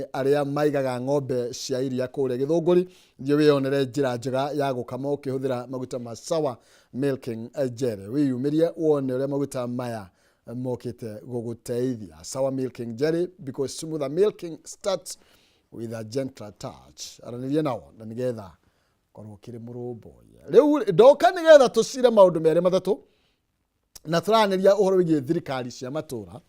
Arĩa maigaga ng'ombe cia iria kũrĩa Gĩthũngũri, thiĩ wĩyonere njĩra njega ya gũkama ũkĩhũthĩra maguta ma Sawa Milking Jelly. Wĩyumĩrie wone ũrĩa maguta maya mokĩte gũgũteithia. Sawa Milking Jelly, because smoother milking starts with a gentler touch. Aranĩria nao na nĩgetha korwo kĩrĩ mũrũmbũiya. Rĩu ndoka nĩgetha tũcire maũndũ merĩ matatũ na tũranĩria ũhoro wĩgiĩ thirikari cia matũra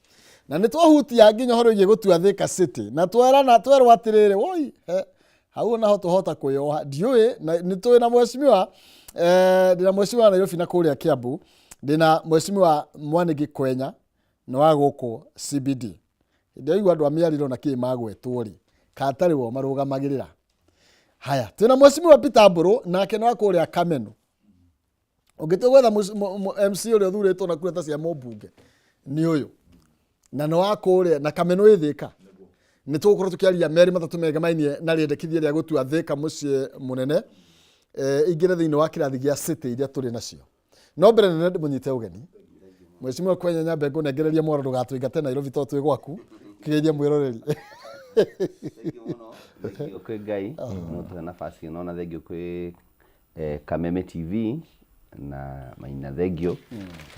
na nĩ twahutia nginya ũhoro wĩgiĩ gũtua Thika City na twerana twerwo atĩrĩrĩ woi he, hau naho tũhota kwĩyoha ndiũĩ na nĩ tũĩ na mheshimiwa eh, ndĩna mheshimiwa wa Nairobi na kũrĩa Kiambu ndĩna mheshimiwa Mwaniki Kwenya nĩ wa gũkũ CBD hĩndĩ ĩyo andũ a mĩariro na kĩ magwetwo rĩ katarĩ wo marũgamagĩrĩra haya twĩna mheshimiwa Peter Mbũrũ nake nĩ wa kũrĩa Kameno ũngĩtua gwetha MC ũrĩa ũthurĩtwo na kura ta cia mũmbunge nĩ ũyũ na nĩ wa kũrĩa na Kameno ĩ Thĩka nĩ tũgũkorwo tũkĩaria merĩ matatũ megamainie na rĩendekithia rĩa gũtua Thĩka mũciĩ mũnene eh, ingĩre thĩinĩ wa kĩrathi gĩa city iria tũrĩ nacio no mbere nene ndĩmũnyite ũgeni Mheshimiwa Kwenya nyambe ngũnengererie mwaro ndũgatũingate Nairobi tondũ twĩ gwaku kĩgeithie mwĩroreri. Thengio kwĩ Ngai nĩ ũtũhe nafasi ĩno na thengio kwĩ Kameme TV na Maina thengio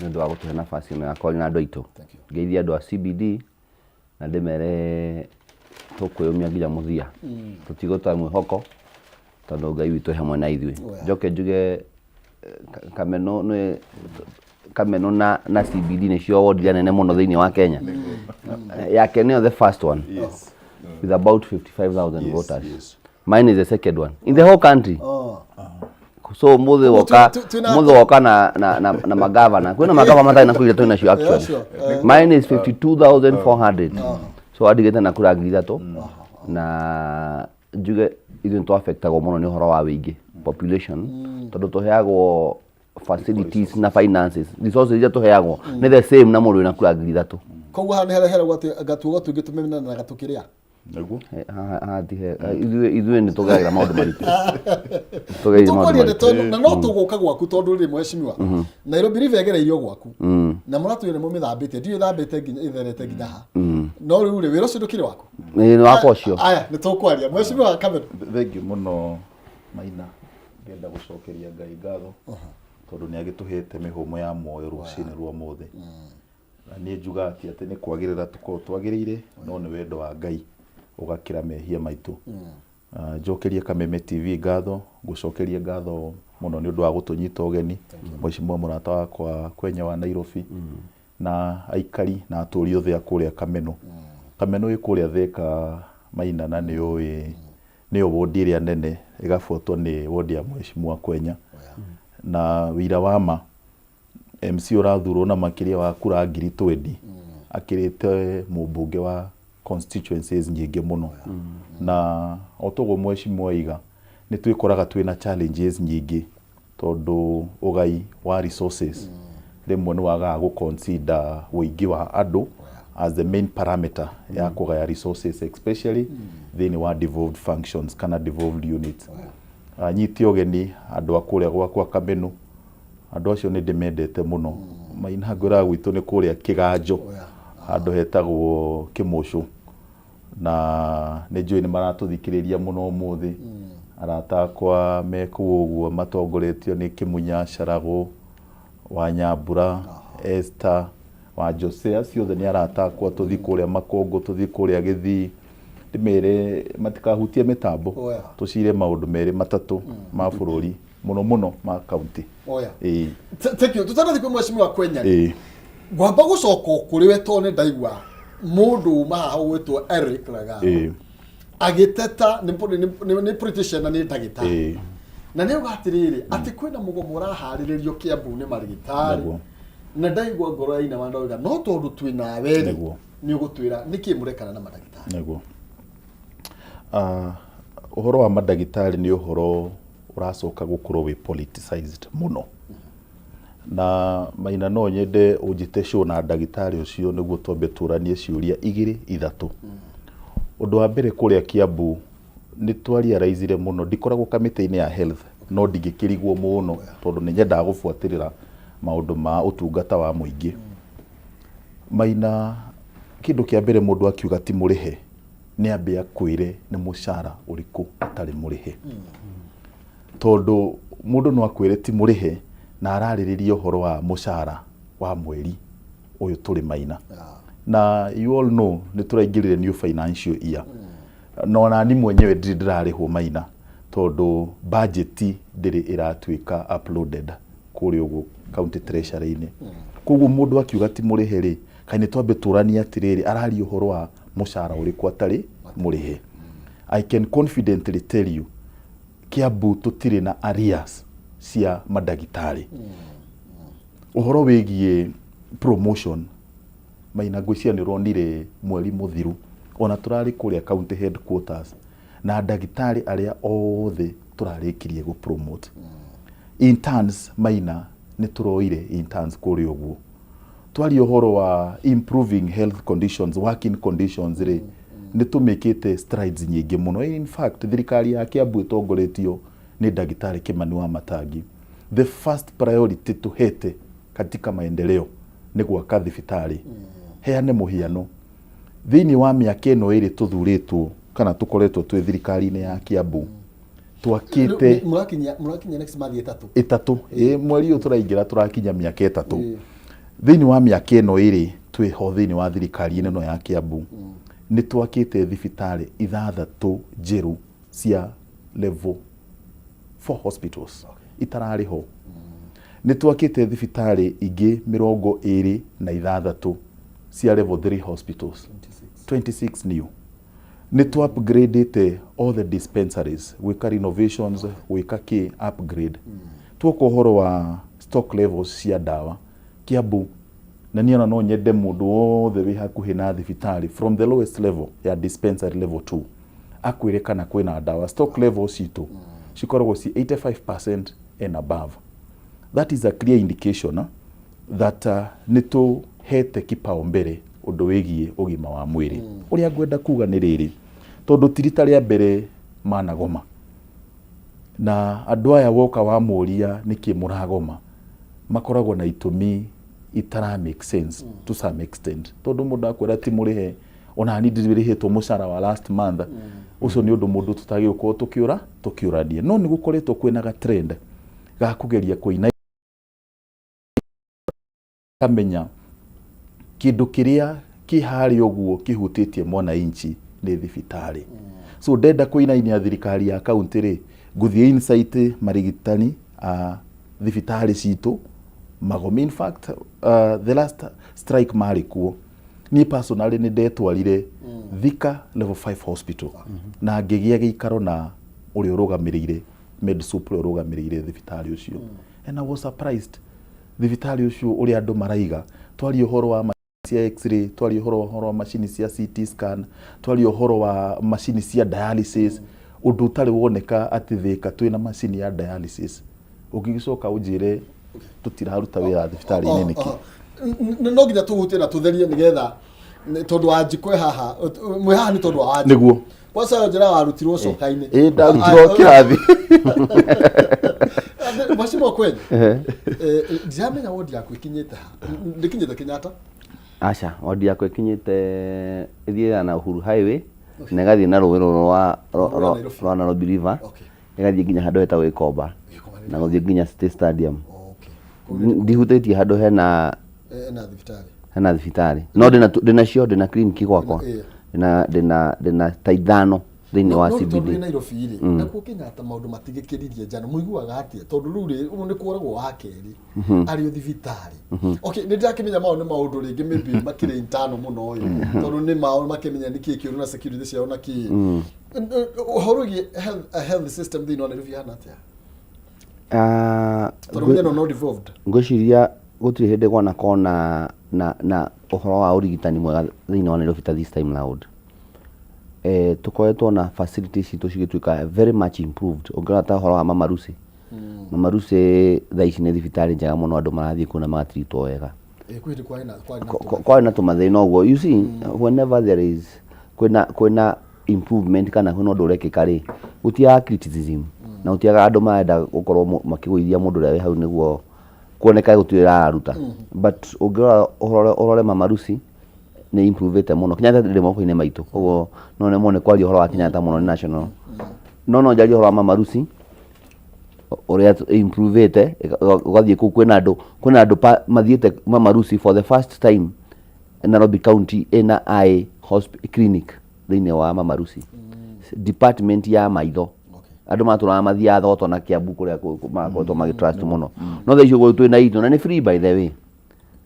nĩ ũndũ wa gũtũhe nafasi ĩno ya kwaria na andũ aitũ. Ngeithie andũ a CBD na ndĩmere tũkwĩyũmia nginya mũthia. Tũtigũte mwĩhoko tondũ Ngai witũ e hamwe na ithuĩ. Njoke njuge Kameno nĩ Kameno na CBD nĩcio ward iria nene mũno thĩinĩ wa Kenya. Yake nĩyo the first one with about 55,000 voters. Mine is the second one in the whole country. So mũthĩ woka mũthĩ woka na magavana kwĩna magavana matarĩ na kura iria twĩ nacio actually. Mine is 52,400. So andigĩte na kura 3,000 na njuge ithuĩ nĩ twaffectagwo mũno nĩ ũhoro wa wĩingĩ population tondũ tũheagwo facilities na finances resources iria tũheagwo nĩ the same na mũndũ wĩna kura 3,000. Koguo haha nĩ harĩa heragwo atĩ gatuogo tũingĩ tũmemenanaga tũkĩrĩa. Nĩguo. Haha ti he ithuĩ nĩ tũgeragĩra maũndũ maritũ. Tũgereire maũndũ Tũkwaria ndeto maritũ. ĩno na no tũgũka gwaku tondũ rĩ mheshimiwa Nairobi River ĩgereirio gwaku na mũratwĩra nĩ mũmĩthambĩtie ndiũĩ ĩthambĩte nginya ĩtherete nginya ha no rĩu rĩ wĩra ũcio ndũkĩrĩ waku. Ĩĩ, nĩ wakwa ũcio. Aya nĩ tũkwaria mheshimiwa Kameno. Thengiũ mũno Maina, ngenda gũcokeria Ngai ngatho tondũ nĩ agĩtũhete mĩhũmũ ya muoyo rũcinĩ rwa ũmũthĩ. Na niĩ njugaga ti atĩ nĩ kwagĩrĩra tũkoragwo twagĩrĩire, no nĩ wendo wa Ngai ũgakĩra mehia maitũ. Njokerie Kameme TV ngatho, ngũcokerie ngatho mũno nĩ ũndũ wa gũtũnyita ũgeni, Mheshimiwa mũrata wakwa Kwenya wa Nairobi, na aikari na atũri othe a kũrĩa Kameno. Kameno ĩ kũrĩa Thika Maina na nĩ ũĩ nĩyo wodi ĩrĩa nene ĩgabuatwo nĩ wodi ya Mheshimiwa Kwenya. Na wĩira wa ma MC ũrathurwo na makĩria wa kura 20,000 akĩrĩte mũmbunge wa constituencies nyingĩ mũno. Na o toguo mheshimiwa oiga nĩ twĩkoraga twĩna challenges nyingĩ tondũ ũgai wa resources rĩmwe nĩ wagaga gũ consider ũingĩ wa andũ as the main parameter ya kũgaya resources especially thĩinĩ wa devolved functions kana devolved units. Nyite ũgeni andũ a kũrĩa gwakwa Kamenu. Andũ acio nĩ ndĩmendete mũno. Maina ngwĩraga gwitũ nĩ kũrĩa Kĩganjo, handũ hetagwo Kĩmũcũ. Na nĩ njũĩ nĩ maratũthikĩrĩria mũno ũmũthĩ. Arata akwa me kũu ũguo matongoretio nĩ Kĩmunya Caragũ, wa Nyambura, Esther, wa Jose, acio othe nĩ arata akwa. Tũthiĩ kũrĩa Makũngũ, tũthiĩ kũrĩa Gĩthii, ndĩmere matikahutie mĩtambo, tũcire maũndũ merĩ matatũ ma bũrũri. Mũno mũno ma kaunti. Oya. Ĩĩ. Thank you. Tũtanathiĩ kwĩ mheshimiwa Kwenya. Ĩĩ. Ngwamba gũcoka o kũrĩ we tondũ nĩ ndaigua mũndũ uma haha ũgwĩtwo Eric Lagalo. Ĩĩ. Agĩteta nĩ politician na nĩ ndagĩtarĩ. Ĩĩ. Na nĩ auga atĩrĩrĩ atĩ kwĩna mũgomo ũraharĩrĩrio Kiambu nĩ marĩgĩtarĩ. Nĩguo. Na ndaigua ngoro yainama ndauga no tondũ twĩ nawe rĩ Nĩguo. nĩ ũgũtwĩra nĩkĩ mũrekana na mandagĩtarĩ. Nĩguo. Ah, ũhoro wa mandagĩtarĩ nĩ ũhoro ũracoka gũkorwo wĩ politicized mũno na Maina no nyende ũnjĩte show na ndagĩtarĩ ũcio nĩguo twambe tũranie ciũria igĩrĩ ithatũ. Ũndũ wa mbere kũrĩa Kiambu nĩ twarealizire mũno, ndikoragwo kamĩtĩ-inĩ ya health no ndingĩkĩrigwo mũno tondũ nĩ nyendaga gũbuatĩrĩra maũndũ ma ũtungata wa mũingĩ. Maina kĩndũ kĩa mbere mũndũ akiuga ti mũrĩhe. Nĩ ambe akwĩre nĩ mũcara ũrĩkũ atarĩ mũrĩhe, tondũ mũndũ no akwĩre ti mũrĩhe na ararĩrĩria ũhoro wa mũcara wa mweri ũyũ tũrĩ, Maina. Na you all know nĩ tũraingĩrire new financial year, na onani mwenyewe ndirĩ ndĩrarĩhwo, Maina, tondũ budget ndĩrĩ ĩratuĩka uploaded kũrĩa ũguo county treasury-inĩ. Koguo mũndũ akiuga ti mũrĩhe rĩ, kaĩ nĩ twambe tũranie atĩrĩrĩ, araria ũhoro wa mũcara ũrĩkũ atarĩ mũrĩhe? I can confidently tell you, Kiambu tũtirĩ na arrears cia mandagĩtarĩ. Ũhoro wĩgiĩ promotion, Maina, ngwĩciria nĩ ũronire mweri mũthiru ona tũrarĩ kũrĩa county headquarters na ndagĩtarĩ arĩa othe tũrarĩkirie gũ promote. Interns, Maina, nĩ tũroire interns kũrĩa ũguo. Twaria ũhoro wa improving health conditions, working conditions rĩ, nĩ tũmĩkĩte strides nyingĩ mũno. In fact, thirikari ya Kiambu ĩtongoretio nĩ ndagĩtarĩ Kimani wa Matangi, the first priority tũhete katika maendeleo nĩ gwaka thibitarĩ. Heane mũhiano, thĩinĩ wa mĩaka ĩno ĩrĩ tũthurĩtwo kana tũkoretwo twĩ thirikari-inĩ ya Kiambu, twakĩte Mũrakinyia next month 3. 3, ĩ, mweri ũyũ tũraingĩra tũrakinya mĩaka 3. Thĩinĩ wa mĩaka ĩno 2 twĩho thĩinĩ wa thirikari ĩno ya Kiambu, nĩ twakĩte thibitarĩ ithathatũ njerũ cia level 4 hospitals itararĩ ho. Nĩ twakĩte thibitarĩ ingĩ 26 cia level 3 hospitals, 26 new. Nĩ tũ upgradĩte all the dispensaries, gwĩka renovations, gwĩka kĩ upgrade. Tuoka ũhoro wa stock levels cia ndawa Kiambu, na niĩ ona no nyende mũndũ wothe wĩ hakuhĩ na thibitarĩ from the lowest level ya dispensary level 2 akwĩre kana kwĩna ndawa. Stock levels citũ cikoragwo ci 85% and above. That is a clear indication that nĩ tũhete kipaumbele ũndũ wĩgiĩ ũgima wa mwĩrĩ. Ũrĩa ngwenda kuga nĩ rĩrĩ, tondũ ti rita rĩa mbere managoma, na andũ aya woka wamũria nĩkĩ mũragoma, makoragwo na itũmi itara make sense to some extent, tondũ mũndũ akwĩra ti mũrĩhe, ona ni ndirĩhĩtwo mũcara wa last month. Ũcio nĩ ũndũ mũndũ tũtagĩrĩirwo gũkorwo tũkĩũra tũkĩũrania, no nĩ gũkoretwo kwĩna ga trend ga kũgeria kũina kamenya kĩndũ kĩrĩa kĩ harĩa ũguo kĩhutĩtie mwananchi nĩ thibitarĩ. So ndenda kũinainia thirikari ya kaunti rĩ, ngũthiĩ insight marigitani a thibitarĩ citũ magome. In fact, the last strike marĩ kuo, niĩ personally nĩ ndetwarire Thika level 5 hospital na ngĩgĩa gĩikaro na ũrĩa ũrũgamĩrĩire medsup, ũrĩa ũrũgamĩrĩire thibitarĩ ũcio, and I was surprised thibitarĩ ũcio ũrĩa andũ maraiga. Twaria ũhoro wa cia X-ray, twaria ũhoro wa macini cia CT scan, twaria ũhoro wa macini cia dialysis, ũndũ ũtarĩ woneka atĩ Thika twĩna macini ya dialysis. Ũngĩgĩcoka ũnjĩre tũtiraruta wĩra thibitarĩ-inĩ nĩkĩ? No nginya tũhutie na tũtherie nĩgetha tondũ Wanjikũ e haha, mwĩ haha nĩ tondũ wa Wanjikũ. Nĩguo. Kwanza njĩra warutirwo coka-inĩ. Ĩ, ndarutirwo kĩrathi. Mheshimiwa Kwenyu, ndiramenya wodi yaku ĩkinyĩte ha, ndĩkinyĩte Kenyatta? Aca, wodi yakwa ĩkinyĩte, ĩthiaga na Uhuru Highway na ĩgathiĩ na rũĩ rũrũ Rwa Nairobi. rwa Nairobi River, ĩgathiĩ nginya handũ hetagwo Gĩkomba Gĩkomba. Na gũthiĩ nginya City Stadium. Ndihutĩtie handũ hena Na thibitarĩ. Hena thibitarĩ, no ndĩna cio, ndĩna clinic gwakwa. Ndĩna ta ithano thĩinĩ wa No tondũ CBD. Wĩ Nairobi rĩ, nakuo Kenyatta maũndũ matigĩkĩririe njano, mũiguaga atĩa tondũ rĩu rĩ ũguo nĩ kworagwo wa kerĩ arĩ o thibitarĩ? Okay, nĩ ndĩrakĩmenya mao nĩ maũndũ rĩngĩ maybe makĩrĩ intano mũno ĩ, tondũ nĩ mao makĩmenya nĩkĩ kĩũru na security ciao na kĩ ũhoro wĩgiĩ health system thĩinĩ wa Nairobi hana atĩa, tondũ mũthenya no devolved? Ngwĩciria gũtirĩ hĩndĩ kwanakorwo na ũhoro wa ũrigitani mwega thĩinĩ wa Nairobi ta this time round. Tũkoretwo na facilities citũ cigĩtuĩka very much improved. Ũngĩrora ta ũhoro wa Mama Lucy, Mama Lucy thaa ici nĩ thibitarĩ njega mũno, andũ marathiĩ kuo na magatreatwo wega. Kwĩ hĩndĩ kwarĩ na Kwarĩ na tũmathĩna ũguo. You see, whenever there is kwĩna improvement kana kwĩna ũndũ ũrekĩka rĩ, gũtiagaga criticism na gũtiagaga andũ marenda gũkorwo makĩgũithia mũndũ ũrĩa wĩ hau nĩguo kuoneka gũtirĩ wĩra araruta. But ũngĩrora ũrore Mama Lucy nĩ improvĩte mũno. Kenyatta ndĩrĩ moko-inĩ maitũ, koguo no nemwo nĩ kwaria ũhoro wa Kenyatta mũno, nĩ national. No njarie ũhoro wa Mama Lucy ũrĩa improvĩte, ũgathiĩ kũu kwĩna andũ mathiĩte Mama Lucy for the first time. Nairobi County ĩna eye clinic thĩinĩ wa Mama Lucy, department ya maitho. Andũ matũraga mathiaga Thoto na Kiambu kũrĩa marakoretwo magĩtrust mũno, no thaa ici ũguo twĩna itũ na nĩ free, by the way.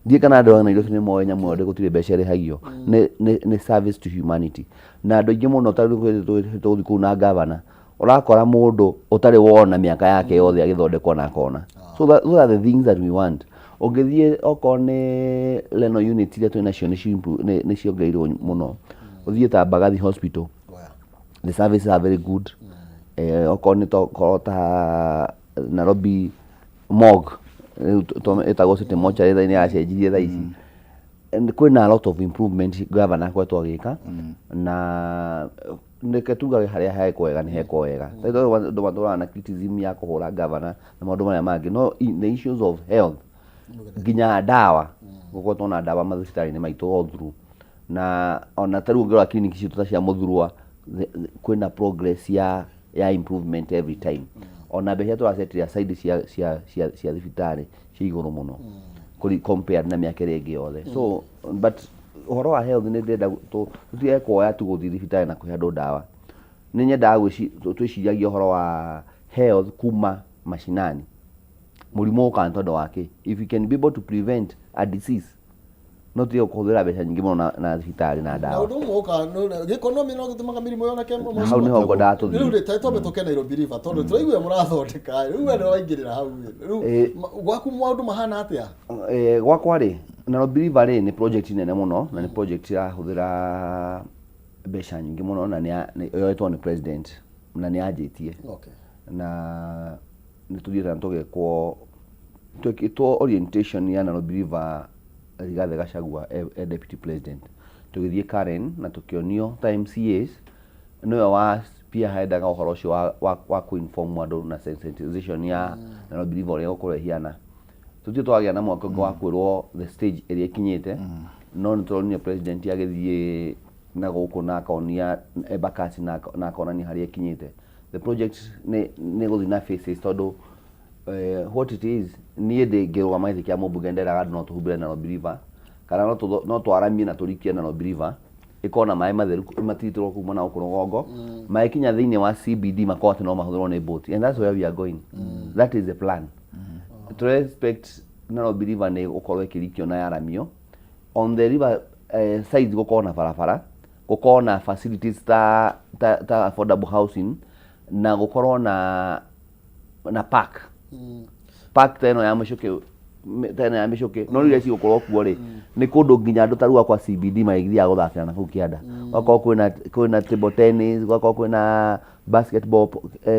Ndiĩ kana andũ a Nairobi nĩ moĩ nyamũ ĩyo, gũtirĩ mbeca ĩrĩhagio, nĩ service to humanity. Na andũ aingĩ mũno, ta rĩu tũgũthiĩ kũu na gavana, ũrakora mũndũ ũtarĩ wona mĩaka yake yothe agĩthondekwo na akona. So those are the things that we want. Ũngĩthiĩ okorwo nĩ renal unit iria twĩ nacio, nĩ ciongereirwo mũno. Ũthiĩ ta Mbagathi Hospital, the services are very good. Okorwo nĩ tokorwo ta Nairobi Morgue, rĩu ĩtagwo City Mortuary, thaa nĩ yacenjirie thaa ici. And kwĩna a lot of improvement governor akoretwo agĩka, na reke tugage harĩa hekwo wega nĩ hekwo wega. Tondũ andũ matũraga na criticism ya kũhũra governor na maũndũ marĩa mangĩ, no in the issues of health, nginya ndawa, gũkoretwo na ndawa mathibitarĩ-inĩ maitũ all through. Na ona ta rĩu ũngĩrora clinic citũ ta cia Mũthurwa, kwĩna progress ya improvement every time. Ona mbeca iria tũrasetire aside cia thibitarĩ cia igũrũ mũno kũri compared na mĩaka ĩrĩa ĩngĩ yothe. So but ũhoro wa health, nĩ ndĩrenda tũtige kuoya tu gũthiĩ thibitarĩ na kũhe andũ ndawa. Nĩ nyendaga twĩciragie ũhoro wa health kuma mashinani. Mũrimũ ũkaga nĩ tondũ wa kĩ? If you can be able to prevent a disease, no tige kũhũthĩra mbeca nyingĩ mũno na thibitarĩ na na ndawa. Ũndũ ũmwe ũkaga gĩko no mĩno gĩtũmaga mĩrimũ yoneke. Na hau nĩho ngwendaga tũthiĩ. Rĩu rĩ, twambe tũke Nairobi River, tondũ tũraigua mũrathondeka rĩu, we nĩ waingĩrĩra hau rĩu. Gwaku maũndũ mahana atĩa? Gwakwa rĩ, Nairobi River rĩ, nĩ project nene mũno na nĩ project ĩrahũthĩra mbeca nyingĩ mũno, na yoetwo nĩ president na nĩ yanjĩtie. Na nĩ tũthiĩte na tũgekwo, twekĩtwo orientation ya Nairobi River. Rigathĩ Gachagua e deputy president, tũgĩthiĩ Karen na tũkĩonio ta MCAs, nĩwe wa spearheadaga ũhoro ũcio wa kũinform andũ na sensitization ya Nairobi River ũrĩa ĩgũkorwo ĩhiana. Tũtirĩ twagĩa na mwaka ũngĩ wa kwĩrwo the stage ĩrĩa ĩkinyĩte, no nĩ tũronire president agĩthiĩ na gũkũ na akonia Embakasi na akonania harĩa ĩkinyĩte. The project nĩ gũthiĩ na phases, tondũ what it is, niĩ ndĩngĩrũgama gĩtĩ kĩa mũmbunge, nderaga andũ no tũhumbĩre Nairobi River kana no twaramie na tũrikie Nairobi River, ĩkorwo na maĩ matheru matiritĩrwo kuma na gũkũ rũgongo, maĩ kinya thĩinĩ wa CBD, makorwo atĩ no mahũthĩrwo nĩ boat. And that's where we are going. That is the plan. To expect Nairobi River nĩ gũkorwo ĩkĩrikio na yaramio on the river sides, gũkorwo na barabara, gũkorwo na facilities ta affordable housing, na gũkorwo na park ta ĩno ya mĩcũkĩ, ta ĩno ya mĩcũkĩ. No rĩrĩa cigũkorwo kuo rĩ, nĩ kũndũ nginya andũ ta rĩu akwa CBD magĩthiaga gũthakĩra na kũu kĩanda, gwakorwo kwĩna table tennis, gwakorwo kwĩna basketball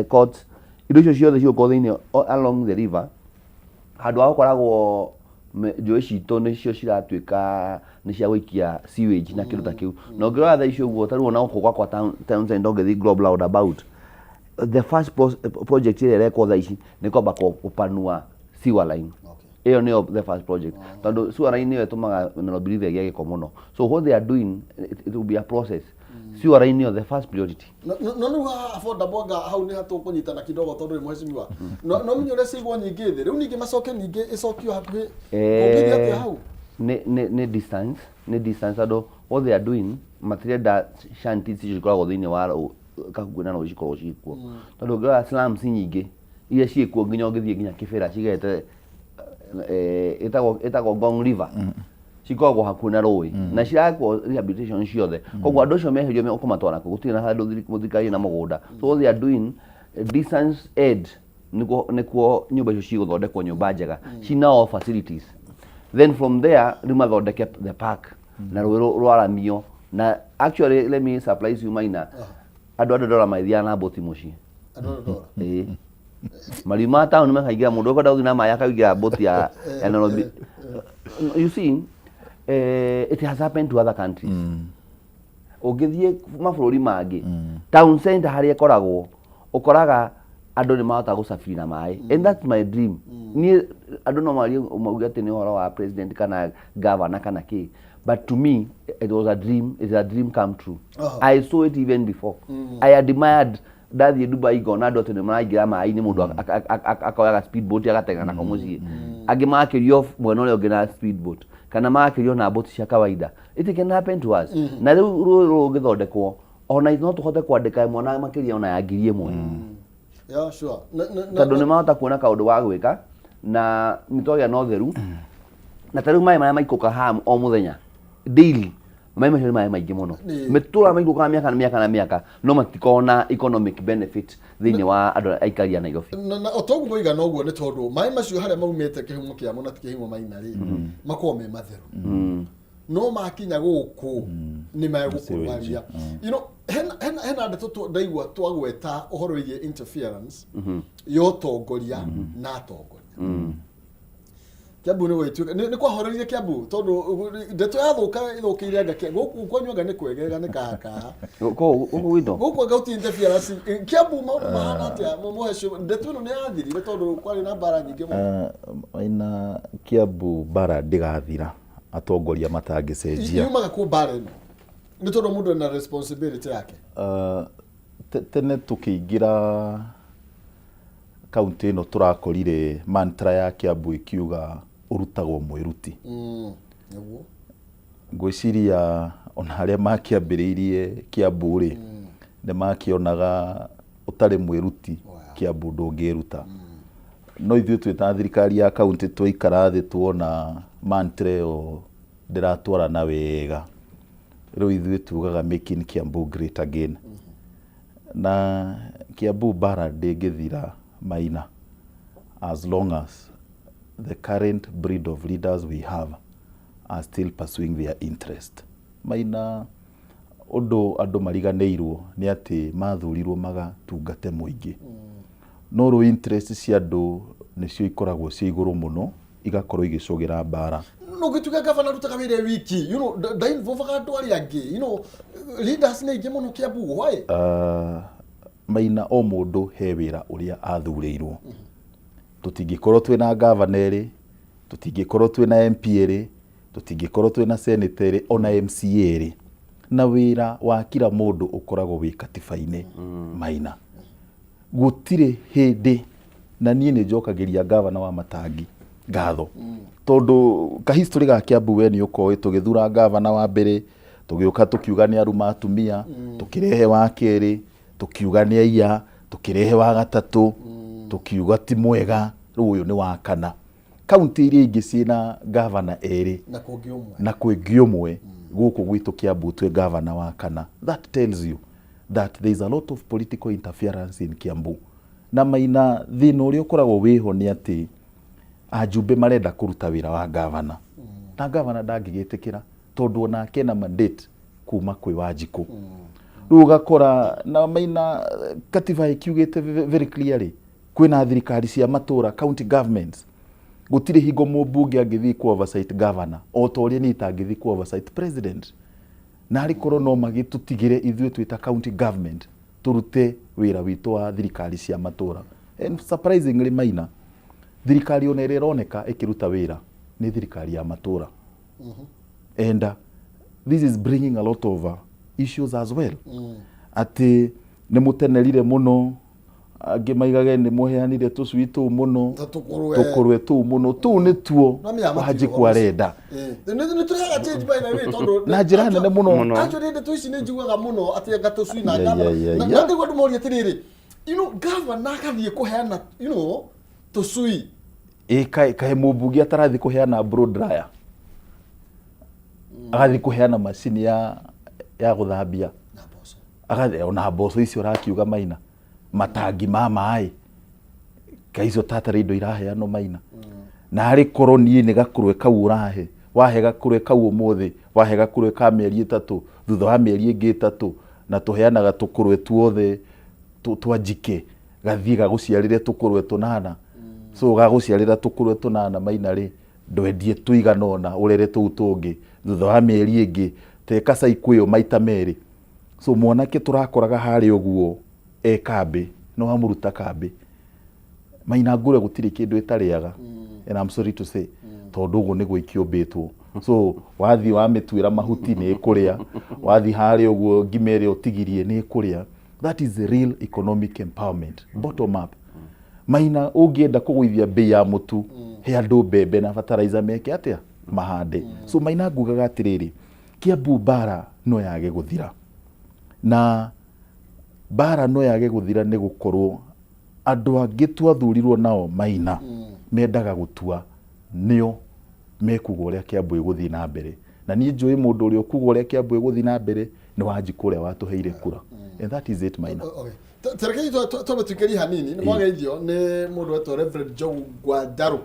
courts. Indo icio ciothe cigũkorwo thĩinĩ along the river, handũ ha gũkoragwo njũĩ citũ nĩcio ciratuĩka nĩ cia gũikia sewage na kĩndũ ta kĩu. Na ũngĩrora thaa ici ũguo, ta rĩu ona gũkũ gwakwa town center, ũngĩthiĩ Globe roundabout, the first project ĩrĩa ĩrekwo thaa ici nĩ kwamba kũpanua sewer line. Ĩyo nĩyo the first project, tondũ sewer line nĩyo ĩtũmaga Nairobi River ĩgĩe gĩko mũno. So what they are doing, it will be a process. Sewer line nĩyo the first priority. No rĩu haha affordable, anga hau nĩ hatũkũnyitana kidogo, tondũ rĩ, mheshimiwa, no menye ũrĩa ciigwo nyingĩ thĩ rĩu, ningĩ macoke ningĩ ĩcokio hakuhĩ, ũngĩthiĩ atĩa hau? Nĩ distance, tondũ what they are doing, matirenda shanties icio cikoragwo thĩinĩ wa kahuku na no cikorwo ciĩkuo, tondũ ũngĩrora slums nyingĩ iria ciĩkuo, nginya ũngĩthiĩ nginya Kĩbĩra cigete ĩtagwo Ngong River, cikoragwo hakuhĩ na rũĩ na cirakwo rehabilitation ciothe. Koguo andũ acio meherio ũkũmatwara kũ? Gũtirĩ na handũ thirikari ĩna mũgũnda. So what they are doing, distance aid, nĩkuo nyũmba icio cigũthondekwo, nyũmba njega cina all facilities. Then from there rĩu mathondeke the park na rũĩ rwaramio. Na actually, let me surprise you, Maina, andũ a Dandora magĩthiaga na boti mũciĩ. Andũ a Dandora? Ĩĩ, mariuma taũni makaingĩra, mũndũ ũkwenda gũthiĩ na maĩ akaingĩra boti ya Nairobi. You see, it has happened to other countries. Ũngĩthiĩ mabũrũri mangĩ, town center harĩa ĩkoragwo, ũkoraga andũ nĩ mahota gũcabiri na maĩ. And that's my dream. Niĩ andũ no marie mauge atĩ nĩ ũhoro wa president kana governor kana kĩ. But to me it was a dream, it's a dream come true. I saw it even before. I admired ndathiĩ Dubai ngona andũ atĩ nĩ maraingĩra maĩ-inĩ, mũndũ akoyaga speedboat agateng'era nako mũciĩ, angĩ magakĩrio mwena ũrĩa ũngĩ na speedboat kana magakĩrio na boti cia kawaida. It can happen to us. Na rĩu rũĩ rũrũ rũngĩthondekwo, ona no tũhote kwandĩka mwana makĩria ona ya 1000. Yeah, sure. Tondũ nĩ mahota kuona kaũndũ wa gwĩka na nĩ twagĩa na ũtheru. Na ta rĩu maĩ marĩa maikũrũkaga haha o mũthenya, daily, maĩ macio nĩ maĩ maingĩ mũno. Mĩtũra maikũrũkaga mĩaka na mĩaka na mĩaka, no matikoragwo na economic benefit thĩinĩ wa andũ arĩa aikari a Nairobi. Na o toguo moiga noguo, nĩ tondũ maĩ macio harĩa maumĩte kĩhumo kĩamo na ti kĩhumo maina rĩ, makoragwo me matheru, no makinya gũkũ nĩ megũkũrwaria. Hena ndeto ndaigua twagweta ũhoro wĩgiĩ interference ya ũtongoria na atongoria. Kiambu nĩ gwĩtuĩka nĩ kwahoreire Kiambu, tondũ ndeto yathũka ĩthũkĩire anga gũkũ kwanyu, anga nĩ kwegega nĩ kaka. Gũkũ gwitũ. Gũkũ anga gũtirĩ interference. Kiambu maũndũ mahana atĩa? Mũheci, ndeto ĩno nĩ yathirire, tondũ kwarĩ na mbara nyingĩ mũno? Maina, Kiambu mbara ndĩgathira atongoria matangĩcenjia. Yumaga kũ mbara ĩno? Nĩ tondũ mũndũ ena responsibility yake. Tene tũkĩingĩra kaunti ĩno, tũrakorire mantra ya Kiambu ĩkiuga ũrutagwo mwĩruti. Nĩguo. Ngwĩciria ona arĩa makĩambĩrĩirie Kiambu rĩ, nĩ makĩonaga ũtarĩ mwĩruti Kiambu ndũngĩruta. No ithuĩ twĩ ta thirikari ya kaunti twaikara thĩ tuona mantra ĩyo ndĩratwarana wega. Rĩu ithuĩ tugaga "Making Kiambu great again". Na Kiambu mbara ndĩngĩthira, Maina, as long as the current breed of leaders we have are still pursuing their interest. Maina, ũndũ andũ mariganĩirwo nĩ atĩ mathurirwo magatungate mũingĩ, no rĩu interest cia andũ nĩcio ikoragwo ciĩ igũrũ mũno, igakorwo igĩcũgĩra mbara. No gĩtuĩka gavana arutaga wĩra e wiki, ndainvolvaga andũ arĩa angĩ. Leaders nĩ aingĩ mũno Kiambu, why? Maina, o mũndũ he wĩra ũrĩa athurĩirwo. Tũtingĩkorwo twĩna gavana erĩ, tũtingĩkorwo twĩna MP erĩ, tũtingĩkorwo twĩna senator erĩ, ona MCA erĩ. Na wĩra wa kila mũndũ ũkoragwo wĩ katiba-inĩ. Maina, gũtirĩ hĩndĩ, na niĩ nĩ njokagĩria gavana wa Matangi ngatho, tondũ kahistory ga Kiambu we nĩ ũkoĩ. Tũgĩthura gavana wa mbere, tũgĩũka tũkiuga nĩ aruma atumia, tũkĩrehe wa kerĩ, tũkiuga nĩ aiya, tũkĩrehe wa gatatũ, tũkiuga ti mwega. Rĩu ũyũ nĩ wa kana. Kaunti iria ingĩ ciĩna gavana erĩ na kũngĩ ũmwe. Na kwĩngĩ ũmwe. Gũkũ gwitũ Kiambu twĩ gavana wa kana. That tells you that there is a lot of political interference in Kiambu. Na Maina, thĩna ũrĩa ũkoragwo wĩho nĩ atĩ ajumbe marenda kũruta wĩra wa gavana, na gavana ndangĩgĩtĩkĩra, tondũ onake na mandate kuma kwĩ Wanjikũ. Rĩu ũgakora na Maina, katiba ĩkiugĩte very clearly kwĩna thirikari cia matũra, county governments. Gũtirĩ hingo mũmbunge angĩthiĩ ku oversight governor, o ta ũrĩa niĩ itangĩthiĩ ku oversight president. Na arĩ korwo no magĩtũtigĩre ithuĩ twĩ ta county government tũrute wĩra witũ wa thirikari cia matũra. And surprisingly, Maina, thirikari ona ĩrĩa ĩroneka ĩkĩruta wĩra nĩ thirikari ya matũra. And this is bringing a lot of issues as well, atĩ nĩ mũtenerire mũno, angĩ maigage nĩ mũheanire tũcui tũu mũno. Ta tũkũrwe. Tũkũrwe tũu mũno, tũu nĩtuo No mĩama Wanjikũ arenda. Nĩ tũrehaga change, by the way, tondũ Na njĩra nene mũno. Mũno. Actually, ndeto ici nĩ njiguaga mũno atĩ anga tũcui na gavana. Na ngaigua andũ moria atĩrĩrĩ, gavana agathiĩ kũheana tũcui. Ĩ kaĩ kaĩ mũmbunge atarathiĩ kũheana blow dryer, agathiĩ kũheana macini ya gũthambia na mboco. Agathiĩ ona mboco icio ũrakiuga, Maina, matangi ma maĩ, ka icio tatarĩ indo iraheanwo, Maina. Na arĩ korwo niĩ nĩ gakũrwe kau ũrahe, wahe gakũrwe kau ũmũthĩ, wahe gakũrwe ka mĩeri 3, thutha wa mĩeri ĩngĩ 3, na tũheanaga tũkũrwe tuothe twa njike, gathiĩ gagũciarĩre tũkũrwe tũnana. So gagũciarĩra tũkũrwe tũnana, Maina rĩ, ndwendie tũigana ũna, ũrere tũu tũngĩ thutha wa mĩeri ĩngĩ, teka cycle ĩyo maita merĩ. So mwanake tũrakoraga harĩa ũguo e kambĩ, no wamũruta kambĩ, Maina, ngũrwe gũtirĩ kĩndũ ĩtarĩaga. And I'm sorry to say, tondũ ũguo nĩguo ikĩũmbĩtwo. So wathiĩ wamĩtuĩra mahuti nĩ ĩkũrĩa, wathiĩ harĩa ũguo ngima ĩrĩa ũtigirie nĩ ĩkũrĩa. That is real economic empowerment, bottom up. Maina, ũngĩenda kũgũithia bei ya mũtu, he andũ mbembe na fertilizer meke atĩa? Mahande. So Maina, ngugaga atĩrĩrĩ, Kiambu mbara no yage gũthira, na mbara no yage gũthira nĩ gũkorwo andũ angĩ twathurirwo nao, Maina, mendaga gũtua nĩo mekuga ũrĩa Kiambu ĩgũthiĩ na mbere. Na niĩ njũĩ mũndũ ũrĩa ũkuga ũrĩa Kiambu ĩgũthiĩ na mbere nĩ Wanjikũ ũrĩa watũheire kura. And that is it, Maina. Okay. Tarekei twambe tuikĩrie hanini. Nĩ mwageithio nĩ mũndũ wetwo Reverend Joe Gwandarũ,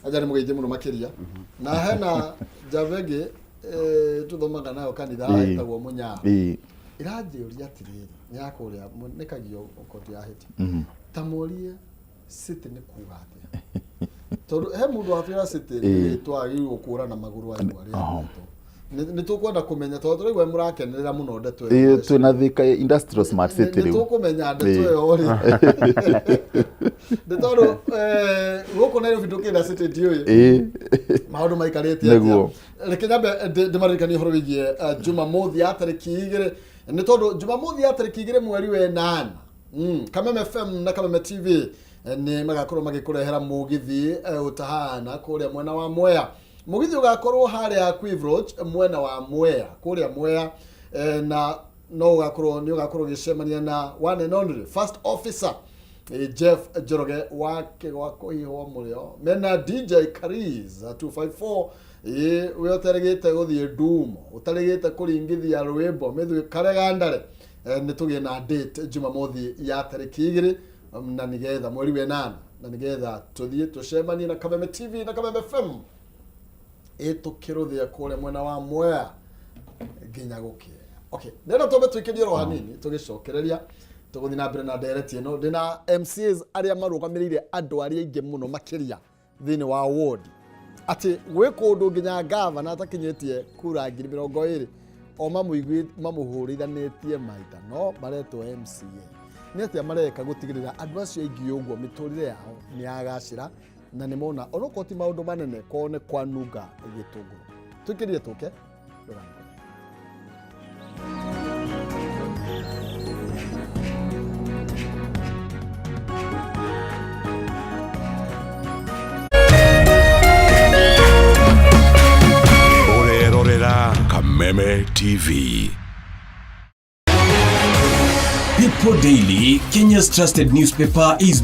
aja nĩ mũgeithie mũno makĩria. Na hena njamba ĩngĩ tuthomaga nayo kanitha ĩtagwo Mũnyaa. Ĩranjĩũria atĩrĩrĩ, nĩ ya kũrĩa nĩ kagio koti ya hĩti ta mũrie city nĩ kuga atĩa, tondũ he mũndũ watwĩra city nĩ twagĩrĩirwo kũra na magũrũ aigua rĩa ndeto. Nĩ tũkwenda kũmenya, tondũ tũraigua mũrakenerera mũno ndeto ĩyo. Twĩna Thika Industrial Smart City. Nĩ rĩu tũkũmenya ndeto ĩyo rĩ, nĩ tondũ gũkũ Nairobi ndũkĩenda city ndiũĩ maũndũ maikarĩte atĩa. Reke nyambe ndĩmaririkanie ũhoro wĩgiĩ Jumamothi ya tarĩki 2, nĩ tondũ Jumamothi ya tarĩki 2 mweri wa 8, Kameme FM na Kameme TV nĩ magakorwo magĩkũrehera mũgithi ũtahana kũrĩa mwena wa Mwea. Mũgithi ũgakorwo harĩa Quive mwena wa Mwea, kũrĩa Mwea, na no ũgakorwo nĩ ũgakorwo ũgĩcemania na one and only first officer Jeff Njoroge wa Kĩgwa kũhihwo mũrĩo mena DJ Kariz 254. Ĩ we ũtarĩgĩte gũthiĩ ndumo, ũtarĩgĩte kũringithia rwĩmbo mĩthuĩ karegandare, nĩ tũgĩe na date Jumamothi ya tarĩki 2 na nĩgetha mweri wa 8, na nĩgetha tũthiĩ tũcemanie na Kameme TV na Kameme FM ĩtũkĩrũthia kũrĩa mwena wa Mwea nginya gũkĩa. Okay, nenda twambe twĩkĩrie oro hanini, tũgĩcokereria tũgũthiĩ na mbere na ndereti ĩno. Ndĩna MCAs arĩa marũgamĩrĩire andũ arĩa aingĩ mũno makĩria thĩinĩ wa ward, atĩ gwĩ kũndũ nginya gavana atakinyĩtie kura 20,000 o mamũhũrithanĩtie maita, no maretwo MCA. Nĩ atĩa mareka gũtigĩrĩra andũ acio aingĩ ũguo mĩtũrĩre yao nĩ yagacĩra na nĩ mona onokorwo ti maũndũ manene, kwao nĩ kwanunga gĩtũngũrũ? Twĩkĩrie tũke ndũganĩkore. Ũrerorera Kameme TV. People Daily, Kenya's trusted newspaper, is